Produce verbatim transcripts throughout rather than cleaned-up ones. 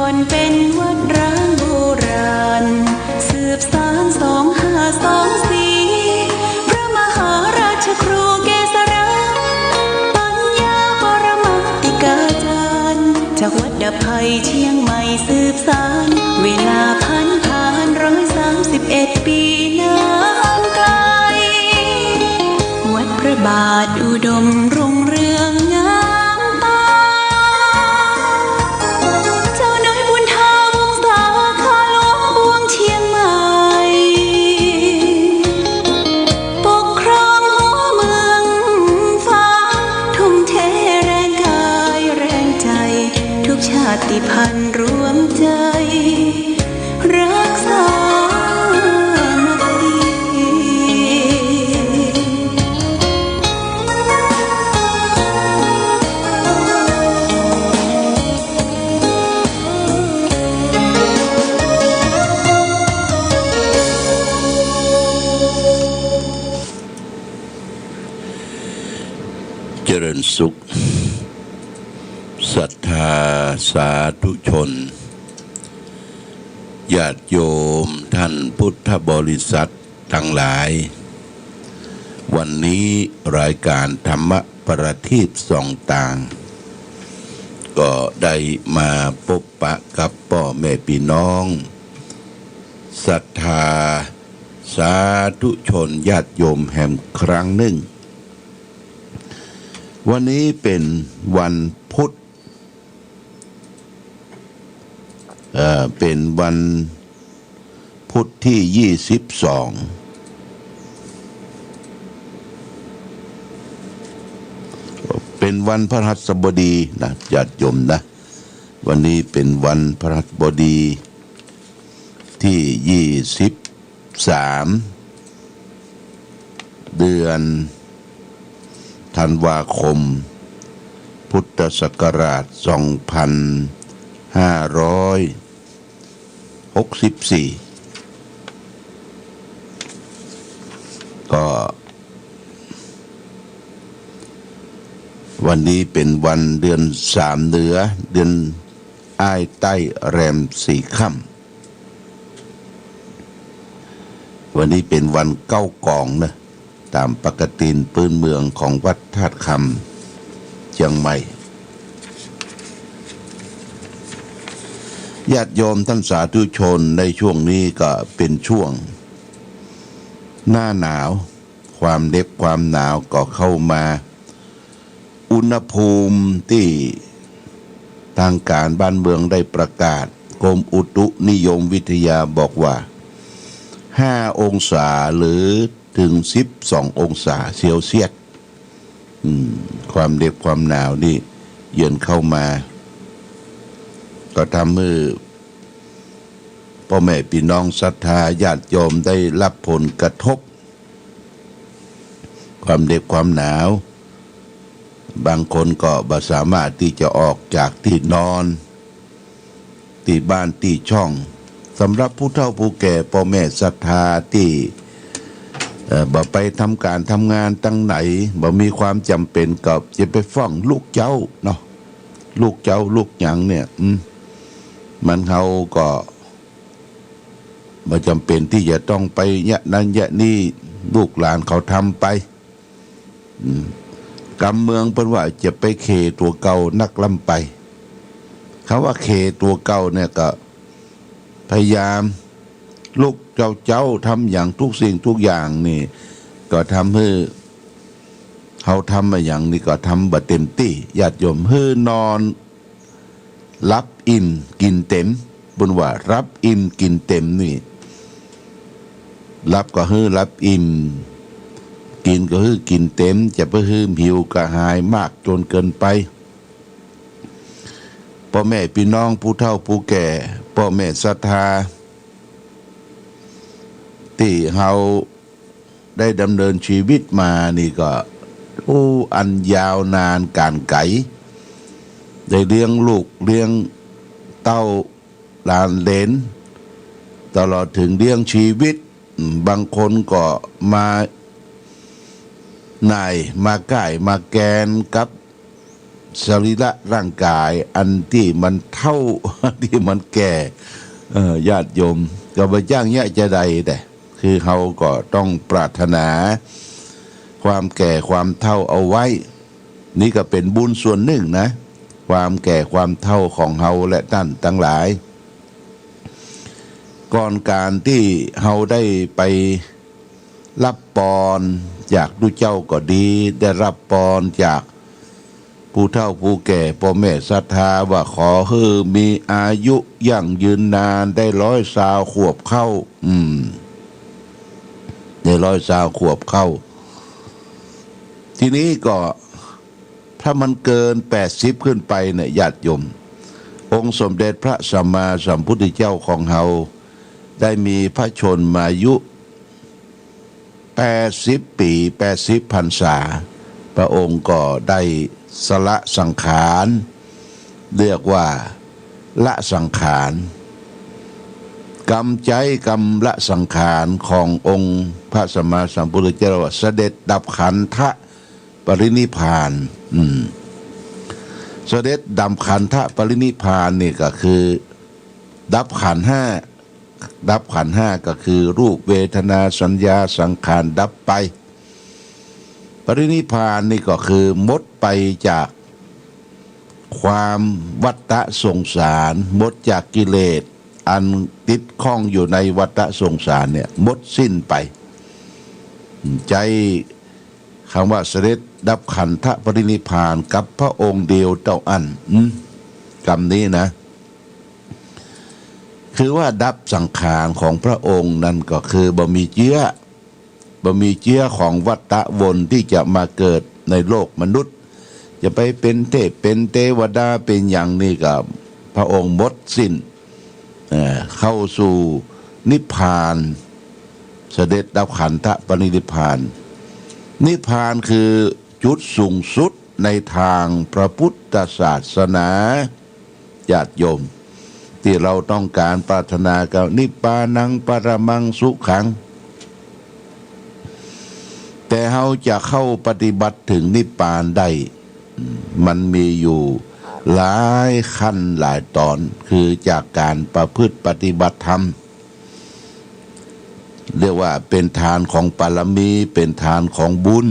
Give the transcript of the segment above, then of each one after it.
ก่อนเป็นวัดร้างโบราณ สืบสานสองห้าสองสี่ พระมหาราชครูเกษรา ปัญญาปรมาติกาจารย์ จากวัดดับภัยเชียงใหม่สืบสาน เวลาผันผ่านร้อยสามสิบเอ็ดปีนานไกล วัดพระบาทอุดมรุ่งเรืองงามตา เจ้าน้อยบุญธาวงศา ข้าหลวงปวงเชียงใหม่ ปกครองหัวเมืองฟ้า ทุ่มเทแรงกายแรงใจ ทุกชาติพันธุ์รวมใจ รักสามัคคี เจริญสุข ศรัทธาสาธุชน ญาติโยมท่านพุทธบริษัทตังหลาย วันนี้รายก๋านธรรมประทีปส่องตาง ก็ได้มาปบปะกับป้อแม่ปี้น้อง ศรัทธาสาธุชนญาติโยมแหมครั้งนึ่ง วันนี้เป๋นวันพุธ เอ่อ เป๋นวันพุธตี้ยี่สิบสอง เป๋นวันพฤหัสบดีนะ ญาติโยมนะ วันนี้เป๋นวันพฤหัสบดีตี้ยี่สิบสาม เดือนธันวาคม พุทธศักราชสองพันห้าร้อยหกสิบสี่ ก็วันนี้เป๋นวันเดือนสามเหนือ เดือนอ้ายใต้แรมสี่ค่ำ วันนี้เป๋นวันเก๊ากองนะ ต๋ามปกติปื้นเมืองของวัดธาตุคำเจียงใหม่ ญาติโยมท่านสาธุชน ในช่วงนี้ก็เป๋นช่วงหน้าหนาว ความเหน็บความหนาวก็เข้ามา อุณหภูมิตี้ตางก๋านบ้านเมืองได้ประกาศ กรมอุตุนิยมวิทยาบอกว่า ห้าองศาหรือเถิงสิบสององศาเซลเซียส อืม ความเหน็บความหนาวนี่เยือนเข้ามา ก็ทำหื้อป้อแม่ปี้น้องศรัทธาญาติโยมได้รับผลกระทบ ความเหน็บความหนาว บางคนก็บ่สามารถตี้จะออกจากตี้นอน ตี้บ้านตี้ช่อง สำหรับผู้เฒ่าผู้แก่ป้อแม่ศรัทธาตี้ เอ่อ บ่ไปทำก๋านทำงานตังไหน บ่มีความจ๋ำเป๋นก็จะไปฟ้องลูกเจ้าเนาะ ลูกเจ้าลูกหยังเนี่ย อืม มันเฮาก็บ่จ๋ำเป๋นตี้จะต้องไปเยียะนั้นเยียะนี่ ลูกหลานเขาทำไป อืม กำเมืองเปิ้นว่าจะไปเข่ตั๋วเก่านักล้ำไป กำว่าเข่ตั๋วเก่าเนี่ยก็พยายาม ลูกเจ้าเจ้าทำหยัง ทุกสิ่งทุกอย่างนี่ ก็ทำหื้อ เฮาทำอะหยังนี่ก็ทำบ่เต็มตี้ ญาติโยม หื้อนอน หลับอิ่มกิ๋นเต็ม เปิ้นว่าหลับอิ่มกิ๋นเต็มนี่ หลับก็หื้อหลับอิ่ม กิ๋นก็หื้อกิ๋นเต็ม จะไปหื้อหิวกระหายมากจ๋นเกินไป ป้อแม่ปี้น้องผู้เฒ่าผู้แก่ ป้อแม่ศรัทธา ตี้เฮา ได้ดำเนินชีวิตมานี่ก็ โอ้ อันยาวนานก๋านไก๋ ได้เลี้ยงลูกเลี้ยงเต้าหลานเหลน ตลอดเถิงเลี้ยงชีวิต อืม บางคนก็มาหน่ายมาก่ายมาแกนกับ สรีระร่างกายอันตี้มันเฒ่า ตี้มันแก่ เออ ญาติโยม ก็บ่จ้างเยียะจาใด แต่คือเฮาก็ต้องปรารถนาความแก่ความเฒ่าเอาไว้ นี่ก็เป๋นบุญส่วนนึ่งนะ ความแก่ความเฒ่าของเฮาและต้านตังหลาย ก่อนก๋านตี้เฮาได้ไปฮับปอนจากตุ๊เจ้าก็ดี ได้ฮับปอนจากผู้เฒ่าผู้แก่ ป้อแม่ศรัทธา ว่าขอหื้อมีอายุยั่งยืนนาน ได้ร้อยซาวขวบเข้า อืม ได้ร้อยซาวขวบเข้า ทีนี้ก็ ถ้ามันเกินแปดสิบขึ้นไปเนี่ย ญาติโยม องค์สมเด็จพระสัมมาสัมพุทธเจ้าของเฮา ได้มีพระชนมายุแปดสิบปี๋ แปดสิบพรรษา พระองค์ก็ได้สละสังขาร เรียกว่าละสังขาร กำใจ๊กำละสังขารขององค์พระสัมมาสัมพุทธเจ้า ว่าเสด็จดับขันธปรินิพพาน อืม เสด็จดับขันธปรินิพพานนี่ก็คือ ดับขันธ์ห้า ดับขันธ์ห้าก็คือรูป เวทนา สัญญา สังขารดับไป ปรินิพพานนี่ก็คือหมดไปจากความวัฏฏะสงสาร หมดจากกิเลสอันติดข้องอยู่ในวัฏฏะสงสารเนี่ย หมดสิ้นไป ใจ๊กำว่าเสด็จดับขันธปรินิพพานกับพระองค์เดียวเต้าอั้น อืม กำนี้นะ คือว่าดับสังขารของพระองค์นั้นก็คือบ่มีเจื้อ บ่มีเจื้อของวัฏฏะวนตี้จะมาเกิดในโลกมนุษย์ จะไปเป๋นเทพ เป๋นเตวดา เป๋นหยังนี่ก็พระองค์หมดสิ้น เอ่อ เข้าสู่นิพพาน เสด็จดับขันธปรินิพพาน นิพพานคือจุดสูงสุดในตางพระพุทธศาสนา ญาติโยม ตี้เฮาต้องก๋านปรารถนากับนิพพานังปรมังสุขัง แต่เฮาจะเข้าปฏิบัติถึงนิพพานได้ มันมีอยู่หลายขั้นหลายต๋อน คือจากก๋านประพฤติปฏิบัติธรรม เรียกว่าเป๋นตานของบารมี เป๋นตานของบุญ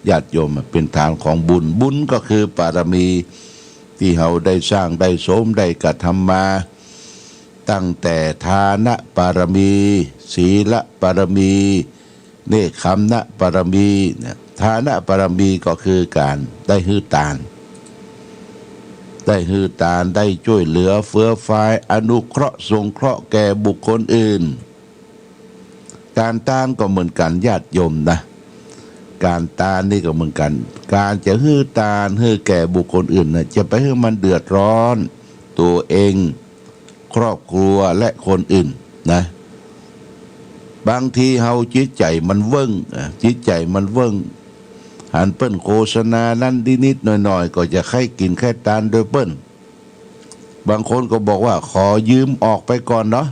ญาติโยม เป๋นตานของบุญ บุญก็คือบารมีตี้เฮาได้สร้างได้สมได้กระทำมา ตั้งแต่ทานบารมี ศีลบารมี เนกขัมมะบารมีเนี่ย ทานบารมีก็คือก๋านได้หื้อตาน ได้หื้อตาน ได้จ้วยเหลือเฟือฟาย อนุเคราะห์สงเคราะห์แก่บุคคลอื่น ก๋านตานก็เหมือนกั๋น ญาติโยมนะ ก๋านตานนี่ก็เหมือนกั๋น ก๋านจะหื้อตานหื้อแก่บุคคลอื่นนะ จะไปหื้อมันเดือดร้อนตั๋วเอง ครอบครัวและคนอื่นนะ บางทีเฮาจิตใจ๋มันเวิ่ง อ่ะ จิตใจ๋มันเวิ่ง หันเปิ้นโฆษณานั้นนิดๆ หน่อยๆ ก็จะใค่กิ๋นใค่ตานโดยเปิ้น บางคนก็บอกว่า ขอยืมออกไปก่อนเนาะ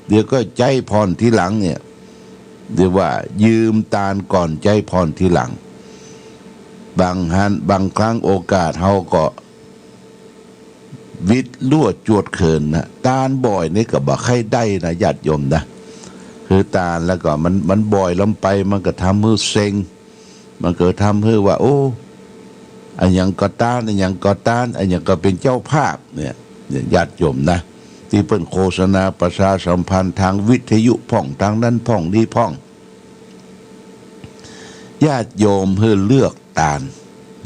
เดี๋ยวก็ใจ๊ผ่อนทีหลังเนี่ย เรียกว่ายืมตานก่อนใจ๊ผ่อนทีหลัง บางหัน บางครั้งโอกาสเฮาก็ วิดลั่วจวดเขินนะ ตานบ่อยนี่ก็บ่ใค่ได้นะ ญาติโยมนะ คือตานแล้วก็มัน มันบ่อยล้ำไป มันก็ทำหื้อเซ็ง มันก็ทำหื้อว่า โอ้ อะหยังก็ตาน อะหยังก็ตาน อะหยังก็เป๋นเจ้าภาพเนี่ย เนี่ย ญาติโยมนะ ตี้เปิ้นโฆษณาประชาสัมพันธ์ตางวิทยุพ่อง ตางนั้นพ่อง นี้พ่อง ญาติโยมหื้อเลือกตาน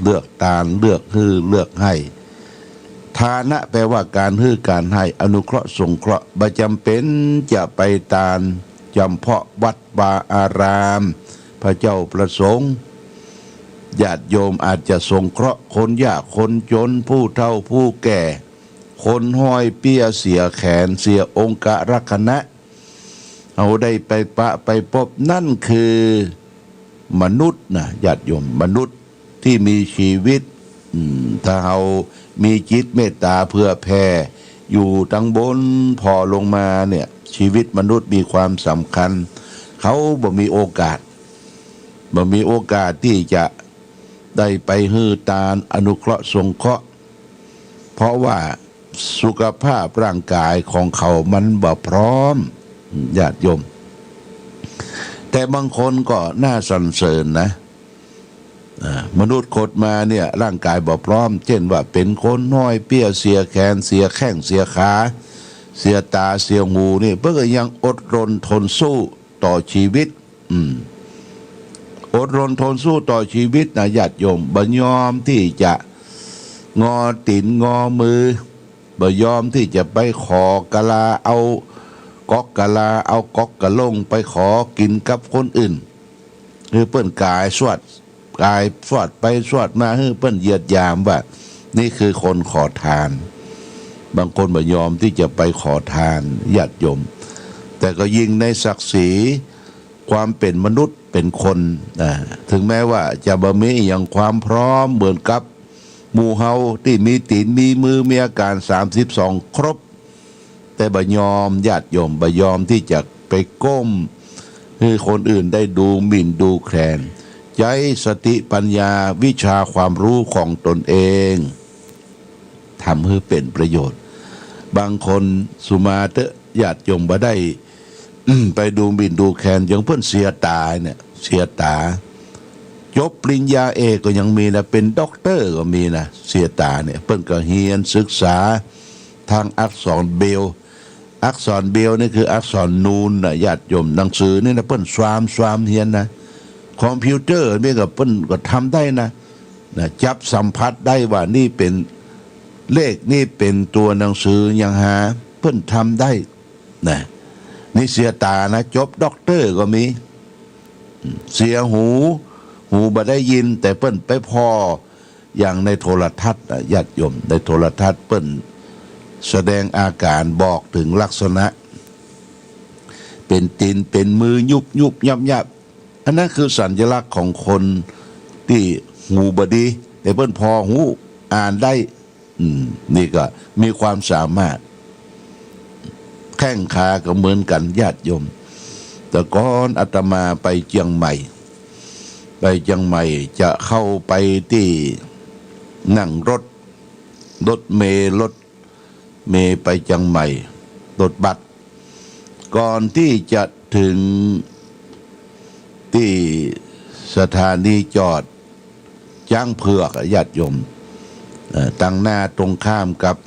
เลือกตาน เลือกหื้อ เลือกหื้อ ทานะแปลว่าก๋านหื้อก๋านหื้อ อนุเคราะห์สงเคราะห์ บ่จ๋ำเป๋นจะไปตานจ๋ำเพาะวัดวาอาราม พระเจ้าพระสงฆ์ ญาติโยมอาจจะสงเคราะห์คนยากคนจน ผู้เฒ่าผู้แก่ คนห้อยเปี้ยเสียแขน เสียองครักษณะ เฮาได้ไปปะไปปบ นั่นคือมนุษย์นะ ญาติโยม มนุษย์ตี้มีจีวิต อืม ถ้าเฮามีจิตเมตต๋าเผื่อแผ่อยู่ตังบนผ่อลงมาเนี่ย จีวิตมนุษย์มีความสำคัญ เขาบ่มีโอกาส บ่มีโอกาสตี้จะได้ไปหื้อตานอนุเคราะห์สงเคราะห์ เพราะว่าสุขภาพร่างกายของเขามันบ่พร้อม ญาติโยม แต่บางคนก็น่าสรรเสริญนะ อ่า มนุษย์เกิดมาเนี่ย ร่างกายบ่พร้อม เจ้นว่าเป๋นคนห้อยเปี้ย เสียแขน เสียแข้ง เสียขา เสียต๋า เสียหูนี่ เปิ้นก็ยังอดรนทนสู้ต่อชีวิต อืม อดรนทนสู้ต่อชีวิตนะ ญาติโยม บ่ยอมตี้จะงอตี๋นงอมือ บ่ยอมตี้จะไปขอกะลา เอาก๊อกกะลา เอาก๊อกกะหล้งไปขอกิ๋นกับคนอื่น หื้อเปิ้นก๋ายสวด ก๋ายสวดไปสวดมา หื้อเปิ้นเหยียดหยามว่า นี่คือคนขอทาน บางคนบ่ยอมตี้จะไปขอทาน ญาติโยม แต่ก็ยิ่งในศักดิ์ศรีความเป๋นมนุษย์เป๋นคน อ่า ถึงแม้ว่าจะบ่มีอะหยังความพร้อมเหมือนกับหมู่เฮาตี้มีตี๋น มีมือ มีอาก๋านสามสิบสองครบ แต่บ่ยอม ญาติโยม บ่ยอมตี้จะไปก้มหื้อคนอื่นได้ดูหมิ่นดูแคลน ใจ๊สติปัญญาวิชาความรู้ของตนเอง ทำหื้อเป๋นประโยชน์ บางคน สุมาเต๊อะ ญาติโยม บ่ได้ ไปดูหมิ่นดูแคลน อย่างเปิ้นเสียต๋าเนี่ย เสียต๋า จบปริญญาเอกก็ยังมีนะ เป๋นด็อกเตอร์ก็มีนะ เสียต๋าเนี่ย เปิ้นก็เฮียนศึกษา ทางอักษรเบรลล์ อักษรเบรลล์นี่คืออักษรนูนนะ ญาติโยม หนังสือนี่นะ เปิ้นสวาม สวามเฮียนนะ คอมพิวเตอร์นี่ก็เปิ้นก็ทำได้นะ นะ จับสัมผัสได้ว่านี่เป๋นเลข นี่เป๋นตั๋วหนังสือหยังหา เปิ้นทำได้นะ นี่เสียต๋านะ จบด็อกเตอร์ก็มี เสียหู หูบ่ได้ยิน แต่เปิ้นไปผ่อ อย่างในโทรทัศน์นะ ญาติโยม ในโทรทัศน์เปิ้นแสดงอาก๋านบอกเถิงลักษณะ เป๋นตี๋น เป๋นมือ ยุบยุบยับยับ อันนั้นคือสัญลักษณ์ของคนตี้หูบ่ดี แต่เปิ้นผ่อฮู้ อ่านได้ อืม นี่ก็มีความสามารถ แข้งขาก็เหมือนกั๋น ญาติโยม แต่ก่อนอาตมาไปเจียงใหม่ ไปเจียงใหม่จะเข้าไปตี้ นั่งรถ รถเมล์ รถเมล์ไปเจียงใหม่ รถบัส ก่อนตี้จะเถิงตี้สถานีจอดจ๊างเผือกอะ ญาติโยม เอ่อ ตังหน้าตรงข้ามกับ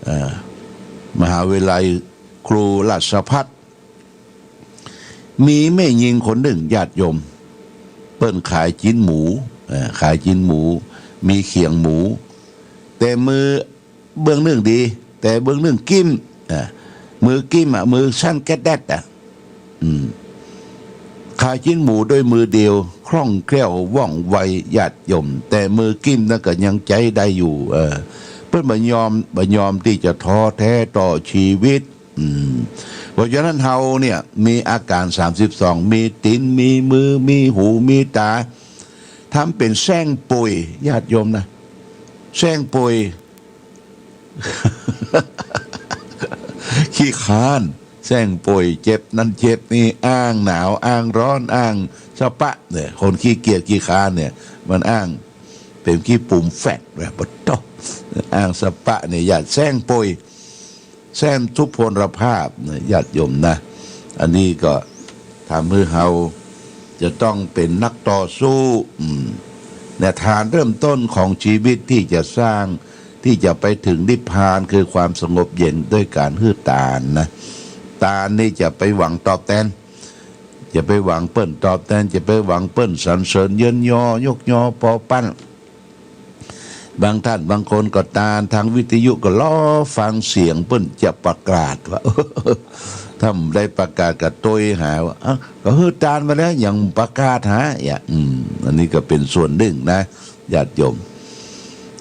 เอ่อ มหาวิทยาลัยครูราชภัฏ มีแม่ญิงคนนึ่ง ญาติโยม เปิ้นขายจิ๊นหมู เอ่อ ขายจิ๊นหมู มีเขียงหมู แต่มือ เบื้องนึ่งดี แต่เบื้องนึ่งกิ้ม อ่ะ มือกิ้มอะ มือสั้นแก๊ดแด็ดอะ อืม ขายจิ๊นหมูด้วยมือเดียว คล่องแคล่วว่องไว ญาติโยม แต่มือกิ้มนั้นก็ยังใจ๊ได้อยู่ เออ เปิ้นบ่ยอม บ่ยอมตี้จะท้อแท้ต่อชีวิต อืม เพราะฉะนั้นเฮาเนี่ย มีอาก๋านสามสิบสอง มีตี๋น มีมือ มีหู มีต๋า ทำเป๋นแส้งป่วย ญาติโยมนะ แส้งป่วย ขี้คร้าน แส้งป่วย เจ็บนั้นเจ็บนี่ อ้างหนาว อ้างฮ้อน อ้างสะปะเนี่ย คนขี้เกียจขี้คร้านเนี่ย มันอ้าง เป๋นขี้ปุ่มแฟด แบบ ปะโต้ อ้างสะปะเนี่ย ญาติ แส้งป่วย แส้งทุพพลภาพนะ ญาติโยมนะ อันนี้ก็ทำหื้อเฮาจะต้องเป๋นนักต่อสู้ อืม แนวทางเริ่มต้นของชีวิตตี้จะสร้าง ตี้จะไปเถิงนิพพานคือความสงบเย็นด้วยก๋านหื้อตานนะ ตานนี่จะไปหวังตอบแตน จะไปหวังเปิ้นตอบแตน จะไปหวังเปิ้นสรรเสริญเยินยอ ยกยอปอปั้น บางท่านบางคนก็ตาน ทางวิทยุก็รอฟังเสียงเปิ้นจะประกาศว่า ถ้าบ่ได้ประกาศก็ตวยหาว่า อ้าว ก็หื้อตานมาแล้ว ยังประกาศหา อย่า อืม อันนี้ก็เป๋นส่วนนึ่งนะ ญาติโยม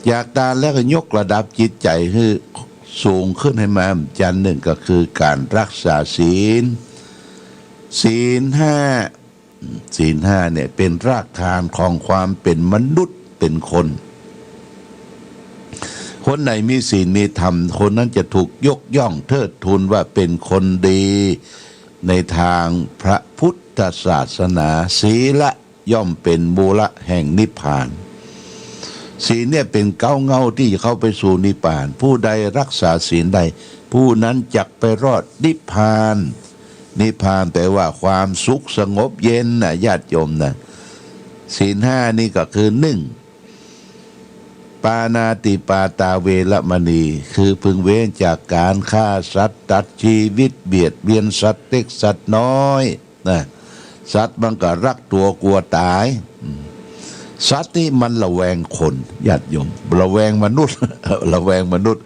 จากตานแล้วก็ยกระดับจิตใจ๋หื้อสูงขึ้นหื้อมา จั้นนึ่งก็คือก๋านรักษาศีล ศีลห้า ศีลห้าเนี่ยเป๋นรากฐานของความเป๋นมนุษย์เป๋นคน คนไหนมีศีลมีธรรม คนนั้นจะถูกยกย่องเทิดทูนว่าเป๋นคนดีในทางพระพุทธศาสนา ศีละย่อมเป๋นมูละแห่งนิพพาน ศีลเนี่ยเป๋นเก๊าเง้าตี้จะเข้าไปสู่นิพพาน ผู้ใดรักษาศีลได้ ผู้นั้นจักไปรอดนิพพาน นิพพานแปลว่าความสุขสงบเย็นนะญาติโยมนะ ศีลห้านี่ก็คือ นึ่ง ปาณาติปาตาเวรมณี คือพึงเว้นจากก๋านฆ่าสัตว์ ตัดจีวิต เบียดเบียนสัตว์เล็กสัตว์น้อยนะ สัตว์มันก็รักตั๋วกั๋วต๋าย อืม สัตว์นี่มันระแวงคน ญาติโยม ระแวงมนุษย์ ระแวงมนุษย์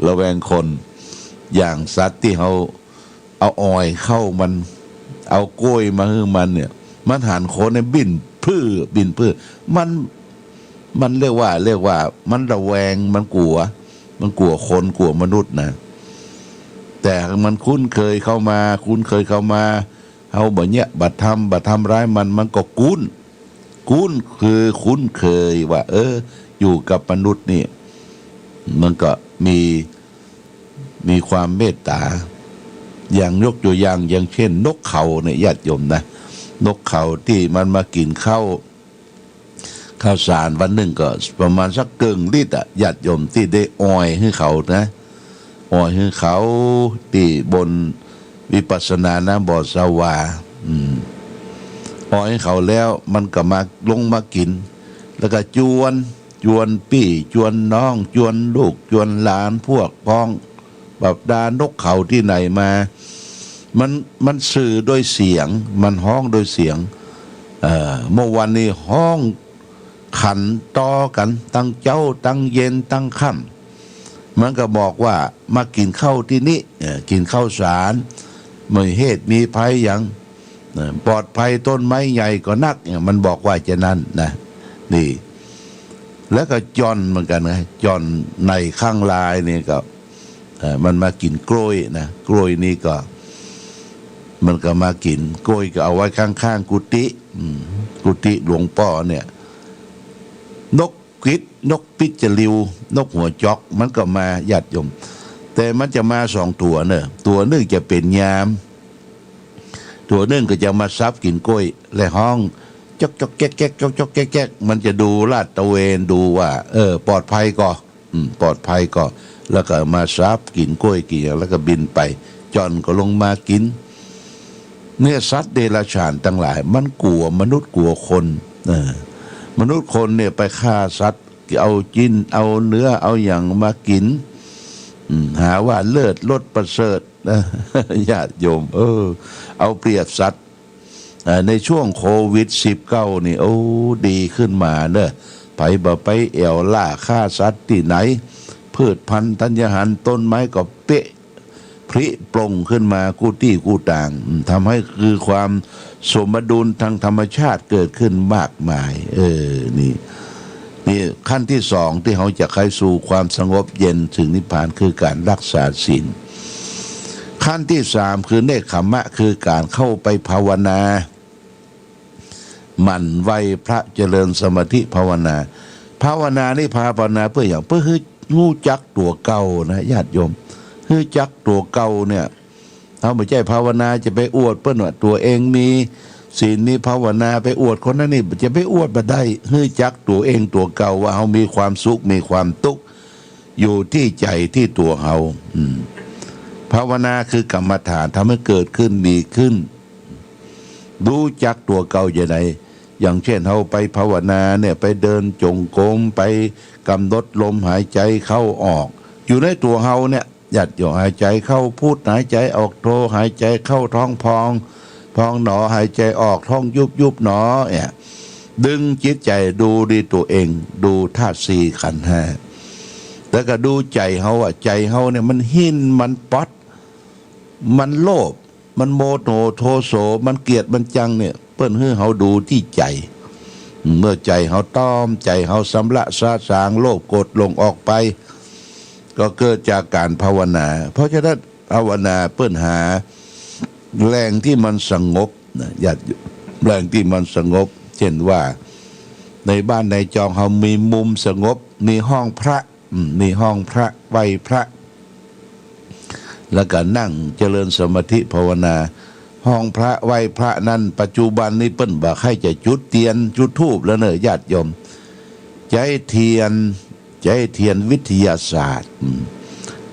ระแวงคน อย่างสัตว์ตี้เฮา เอาอ้อยเข้ามัน เอากล้วยมาหื้อมันเนี่ย มันหันคนเนี่ยบินพื้อ บินพื้อ มัน มันเรียกว่า เรียกว่ามันระแวง มันกั๋ว มันกั๋วคน กั๋วมนุษย์นะ แต่มันคุ้นเคยเข้ามา คุ้นเคยเข้ามา เฮาบ่เยียะ บ่ทำ บ่ทำร้ายมัน มันก็กุ้น กุ้นคือคุ้นเคยว่า เออ อยู่กับมนุษย์นี่ มันก็มี มีความเมตต๋า อย่างยกตัวอย่าง อย่างเช่น นกเขาเนี่ย ญาติโยมนะ นกเขาตี้มันมากิ๋นข้าว ข้าวสารวันนึ่งก็ประมาณสักเกิ่งลิตรอะ ญาติโยม ตี้ได้อ้อยหื้อเขานะ อ้อยหื้อเขาตี้บนวิปัสสนาน้ำบ่อสวา อืม อ้อยหื้อเขาแล้วมันก็มา ลงมากิ๋น แล้วก็จวน จวนปี้ จวนน้อง จวนลูก จวนหลาน พวกพ้อง บรรดานกเขาตี้ไหนมา มัน มันสื่อโดยเสียง มันฮ้องโดยเสียง เอ่อ เมื่อวันนี้ฮ้องขันต่อกั๋น ตึงเจ๊า ตึงเย็น ตึงค่ำ มันก็บอกว่ามากิ๋นข้าวตี้นี่ เอ่อ กิ๋นข้าวสาร บ่มีเหตุมีภัยหยัง เอ่อ ปลอดภัย ต้นไม้ใหญ่ก็นัก เนี่ย มันบอกว่าจะนั้นนะ นี่ แล้วก็จ่อนเหมือนกั๋นนะ จ่อนในข้างลายนี่ก็ เอ่อ มันมากิ๋นกล้วยนะ กล้วยนี่ก็ มันก็มากิ๋น กล้วยก็เอาไว้ข้างๆ กุฏิ อืม กุฏิหลวงป้อเนี่ย นกกวิด นกปิ๊กจลิว นกหัวจ๊อก มันก็มา ญาติโยม แต่มันจะมาสองตั๋วเน่อ ตั๋วนึ่งจะเป๋นยาม ตั๋วนึ่งก็จะมาซับกิ๋นกล้วย และฮ้องจ๊อกจ๊อกแก๊กแก๊ก จ๊อกจ๊อกแก๊กแก๊ก มันจะดูลาดตระเวนดูว่า เออ ปลอดภัยก่อ อืม ปลอดภัยก่อ แล้วก็มาซับกิ๋นกล้วยกิ๋นหยัง แล้วก็บินไป จ่อนก็ลงมากิ๋น เนี่ย สัตว์เดรัจฉานตังหลาย มันกั๋วมนุษย์กั๋วคน เออ มนุษย์คนเนี่ยไปฆ่าสัตว์ เอาจิ๊น เอาเนื้อ เอาหยังมากิ๋น อืม หาว่าเลิศรสประเสริฐ ญาติโยม เออ เอาเปรียบสัตว์ เอ่อ ในช่วงโควิดสิบเก้านี่ โอ้ ดีขึ้นมาเน่อ ใผบ่ไปแอ่วล่าฆ่าสัตว์ตี้ไหน พืชพันธุ์ธัญญาหาร ต้นไม้ก็เป๊ะ ผลิปร่งขึ้นมากู้ตี้กู้ตาง อืม ทำให้คือความสมดุลทางธรรมชาติเกิดขึ้นมากมาย เออ นี่ นี่ขั้นตี้สองตี้เฮาจะไปสู่ความสงบเย็นถึงนิพพาน คือก๋านรักษาศีล ขั้นตี้สามคือเนกขัมมะ คือก๋านเข้าไปภาวนา หมั่นไหว้พระ เจริญสมาธิภาวนา ภาวนานี่ภาวนาเปื้อหยัง เปื้อหื้อฮู้จักตั๋วเก่านะ ญาติโยม ฮู้จักตั๋วเก่าเนี่ย เฮาบ่ใจ้ภาวนาจะไปอวดเปิ้นว่าตั๋วเองมีศีลมีภาวนา ไปอวดคนนั้นนี่ จะไปอวดบ่ได้ ฮู้จักตั๋วเองตั๋วเก่าว่าเฮามีความสุขมีความตุ๊กข์ อยู่ตี้ใจ๋ตี้ตั๋วเฮา อืม ภาวนาคือกรรมฐานทำให้เกิดขึ้นมีขึ้น ฮู้จักตั๋วเก่าจะใด อย่างเช่นเฮาไปภาวนาเนี่ย ไปเดินจงกรม ไปกำหนดลมหายใจ๋เข้าออก อยู่ในตั๋วเฮาเนี่ย ญาติโยม หายใจ๋เข้าพุทธ หายใจ๋ออกโธ หายใจ๋เข้าท้องพอง พองหนอ หายใจ๋ออกท้องยุบยุบหนอ เนี่ย ดึงจิตใจ๋ดูดีตั๋วเอง ดูธาตุสี่ขันธ์ห้า แล้วก็ดูใจ๋เฮาอะ ใจ๋เฮาเนี่ยมันหิ้น มันป๊อด มันโลภ มันโมโหโทโส มันเกลียด มันจังเนี่ย เปิ้นหื้อเฮาดูตี้ใจ๋ เมื่อใจ๋เฮาต้อม ใจ๋เฮาสำระสะสางโลภโกรธหลงออกไป ก็เกิดจากก๋านภาวนา เพราะฉะนั้นภาวนาเปิ้นหาแหล่งตี้มันสงบนะ ญาติโยม แหล่งตี้มันสงบ เช่นว่า ในบ้านในจองเฮามีมุมสงบ มีห้องพระ อืม มีห้องพระ ไหว้พระ แล้วก็นั่งเจริญสมาธิภาวนา ห้องพระไหว้พระนั้น ปัจจุบันนี้เปิ้นบ่ใค่จะจุดเตียนจุดธูปแล้วเน่อ ญาติโยม ใจ๊เตียน ใจ๊เตียนวิทยาศาสตร์ อืม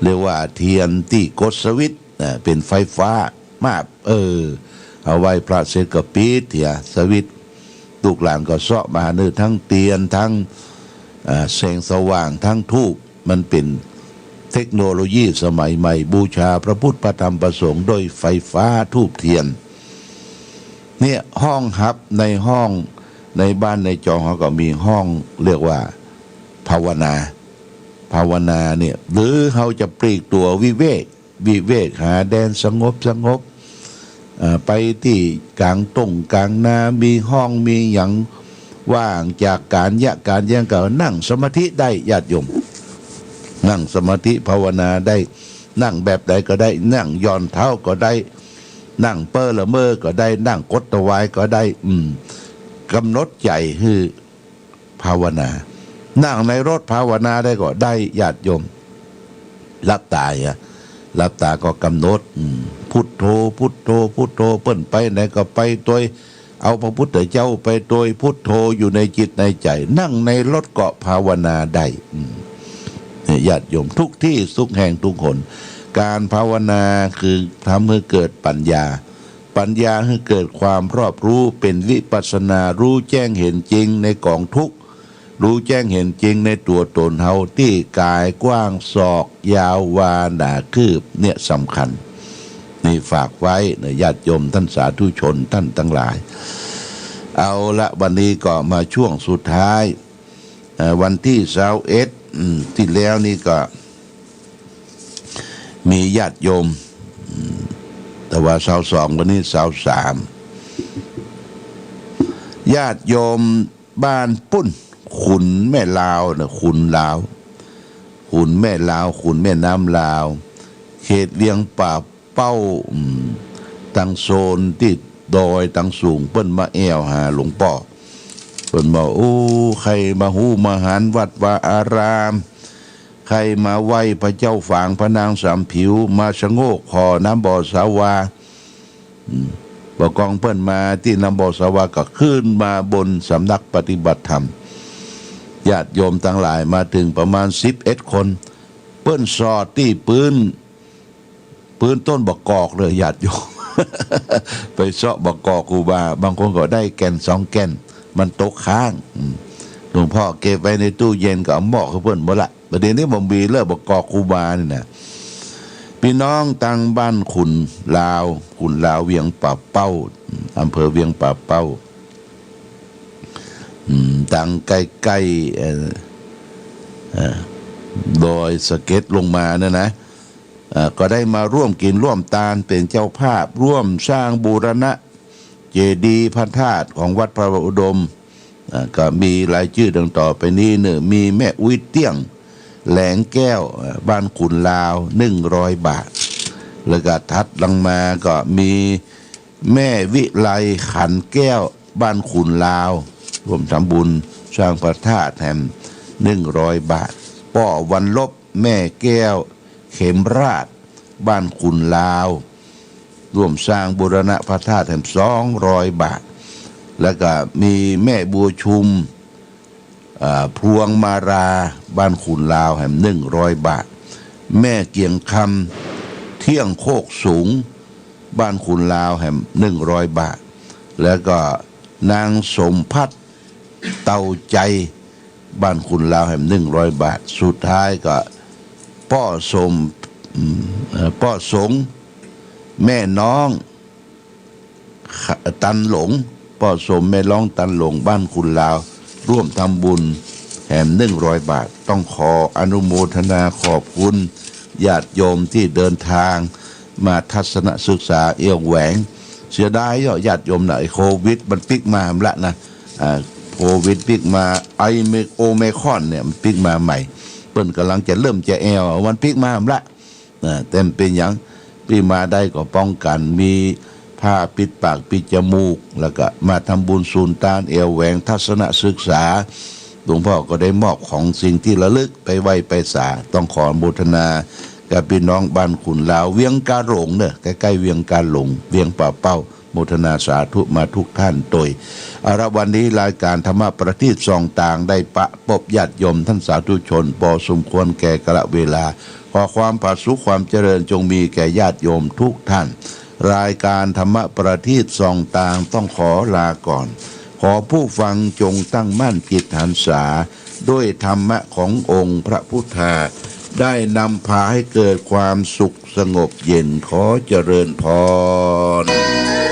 เรียกว่าเตียนตี้กดสวิตช์ อ่า เป๋นไฟฟ้ามาบ เออ เอาไหว้พระเสร็จก็ปิดเหียสวิตช์ ลูกหลานก็เซาะมาหาเน่อ ตึงเตียน ตึง อ่า แสงสว่าง ตึงธูป มันเป๋นเทคโนโลยีสมัยใหม่ บูชาพระพุทธ พระธรรม พระสงฆ์ โดยไฟฟ้าธูปเตียน เนี่ย ห้องฮับในห้อง ในบ้านในจองเฮาก็มีห้องเรียกว่าภาวนา ภาวนาเนี่ย หรือเฮาจะปลีกตั๋ววิเวก วิเวกหาแดนสงบสงบ เอ่อ ไปตี้ก๋างต้งก๋างนา มีห้องมีหยังว่างจากก๋านเยียะก๋านหยังก็นั่งสมาธิได้ ญาติโยม นั่งสมาธิภาวนาได้ นั่งแบบใดก็ได้ นั่งหย่อนเท้าก็ได้ นั่งเป้อละเมอก็ได้ นั่งกดตะวายก็ได้ อืม ก๋ำหนดใจ๋หื้อ ภาวนา นั่งในรถภาวนาได้ก็ได้ ญาติโยม หลับต๋าอะ หลับต๋าก็ก๋ำหนด อืม พุทโธ พุทโธ พุทโธ เปิ้นไปไหนก็ไปโตย เอาพระพุทธเจ้าไปโตย พุทโธอยู่ในจิตในใจ๋ นั่งในรถก็ภาวนาได้ อืม เนี่ย ญาติโยม ทุกตี้ ทุกแห่ง ทุกหน ก๋านภาวนาคือทำหื้อเกิดปัญญา ปัญญาหื้อเกิดความรอบรู้ เป๋นวิปัสสนา ฮู้แจ้งเห็นจริงในก๋องทุกข์ ฮู้แจ้งเห็นจริงในตั๋วต๋นเฮา ตี้ก๋ายกว้างศอก ยาววาหนาคืบ เนี่ยสำคัญ นี่ฝากไว้นะ ญาติโยมต้านสาธุชนต้านตังหลาย เอาละ วันนี้ก็มาช่วงสุดท้าย เอ่อ วันตี้ซาวเอ็ด อืม ตี้แล้วนี่ก็ มีญาติโยม อืม แต่ว่าซาวสอง วันนี้ซาวสาม ญาติโยมบ้านปุ้น ขุนแม่ลาวนะ ขุนลาว ขุนแม่ลาว ขุนแม่น้ำลาว เขตเวียงป่าเป้า อืม ตังโซนตี้ดอยตังสูง เปิ้นมาแอ่วหาหลวงป้อ เปิ้นบอก โอ้ ใค่มาฮู้มาหันวัดวาอาราม ใค่มาไหว้พระเจ้าฝางพระนางสามผิว มาชะโงกผ่อน้ำบ่อสาวา อืม บ่ากองเปิ้นมาตี้น้ำบ่อสาวา ก็ขึ้นมาบนสำนักปฏิบัติธรรม ญาติโยมตังหลายมาเถิงประมาณสิบเอ็ดคน เปิ้นสอดตี้ปื๊น ปื๊นต้นบ่ากอกเลย ญาติโยม ไปเซาะบ่ากอกครูบา บางคนก็ได้แก่นสองแก่น มันตกค้าง อืม หลวงป้อเก็บไว้ในตู้เย็นก็เอามอบหื้อเปิ้นหมดละ บ่าเดี่ยวนี้บ่มีแล้วบ่ากอกครูบานี่นะ ปี้น้องตังบ้านขุนลาว ขุนลาวเวียงป่าเป้า อำเภอเวียงป่าเป้า อืม ตังใก้ๆ เอ่อ เอ่อ ดอยสะเก็ดลงมาเนี่ยนะ เอ่อ ก็ได้มาร่วมกิ๋นร่วมตาน เป๋นเจ้าภาพร่วมสร้างบูรณะเจดีย์พระธาตุของวัดพระอุดม อ่า ก็มีรายจื้อดังต่อไปนี้ นึ่ง มีแม่อุ๊ยเตี้ยง แหลงแก้ว อ่า บ้านขุนลาว หนึ่งร้อยบาท แล้วก็ถัดลงมาก็มีแม่วิไลขันแก้ว บ้านขุนลาว ร่วมทำบุญสร้างพระธาตุแหม หนึ่งร้อยบาท ป้อวันลบ แม่แก้ว เข็มราช บ้านขุนลาว ร่วมสร้างบูรณะพระธาตุแหม สองร้อยบาท แล้วก็มีแม่บัวชุม อ่า พวงมาลา บ้านขุนลาวแหม หนึ่งร้อยบาท แม่เกียงคำ เที่ยงโคกสูง บ้านขุนลาวแหม หนึ่งร้อยบาท แล้วก็นางสมพัฒน์ เตาใจ บ้านขุนลาวแหม หนึ่งร้อยบาท สุดท้ายก็ป้อสม อืม เอ่อ ป้อสง แม่น้อง ตันหลง ป้อสมแม่น้องตันหลง บ้านขุนลาว ร่วมทำบุญแหม หนึ่งร้อยบาท ต้องขออนุโมทนาขอบคุณญาติโยมตี้เดินตางมาทัศนศึกษาแอ่วแหวง เสียดายเนาะญาติโยมนะ ไอ้โควิดมันปิ๊กมาแหมละนะ อ่า โควิดปิ๊กมา ไอ้โอไมครอนเนี่ยมันปิ๊กมาใหม่ เปิ้นก่ำลังจะเริ่มจะแอ่ว มันปิ๊กมาแหมละ นะ แต่มันเป๋นหยัง ปี้มาได้ก็ป้องกั๋น มีผ้าปิดปากปิดจมูก แล้วก็มาทำบุญสูนตานแอ่วแหวงทัศนศึกษา หลวงป้อก็ได้มอบของสิ่งตี้ระลึกไปไหว้ไปสา ต้องขออนุโมทนากับปี้น้องบ้านขุนลาว เวียงกาหลงเน่อ ใก้ๆ เวียงกาหลง เวียงป่าเป้า โมทนาสาธุมาทุกท่านโตย เอาละ วันนี้รายการธรรมประทีปส่องตางได้ปะปบญาติโยมต้านสาธุชนปอสมควรแก่กาละเวลา ขอความผาสุกความเจริญจงมีแก่ญาติโยมทุกท่าน รายการธรรมประทีปส่องตางต้องขอลาก่อน ขอผู้ฟังจงตั้งมั่นจิตหันษา ด้วยธรรมะขององค์พระพุทธา ได้นำพาให้เกิดความสุขสงบเย็น ขอเจริญพร